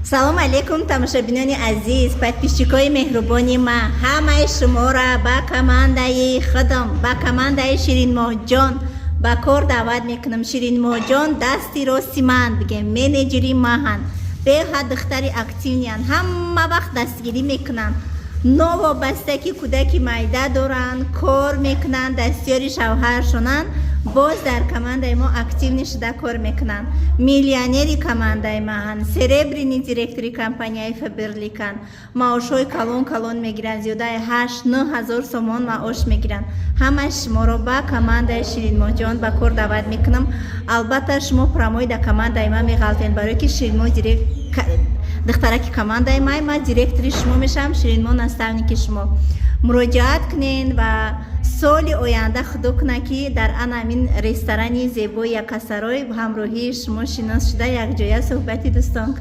Салом алейкум, тамошобинони азиз, подписчикои меҳрубони ман. Ҳамаи шуморо ба командаи худам, ба командаи Ширинмоҳҷон ба кор даъват мекунам. Ширинмоҳҷон дасти рости ман, бигем, менеҷери маҳанд. Беҳад духтари активный анд, ҳама вақт дастгирӣ мекунанд. Новобаста ки кӯдаки майда доранд, кор мекунанд, дастёри шавҳаршонанд, боз дар командаи мо активный шуда кор мекунанд. Миллионери командаи маҳанд, серебряный директори компанияи Фаберликанд, маошҳои калон калон мегиранд, зиёдаи 8-9 ҳазор сомон маош мегиранд. Ҳамаи шуморо ба командаи Ширинмоҳҷон ба кор даъват мекунам. Албатта, шумо прямой дар командаи ман меғалтед, барое ки Ширинмоҳ духтараки командаи май, ман директори шумо мешавам, Ширинмоҳ наставники шумо. Муроҷиат кунед ва соли оянда, худо кунад, ки дар ана ҳамин ресторани зебои Якасарой ҳамроҳии шумо шинос шуда, якҷоя суҳбати дӯстон кунем.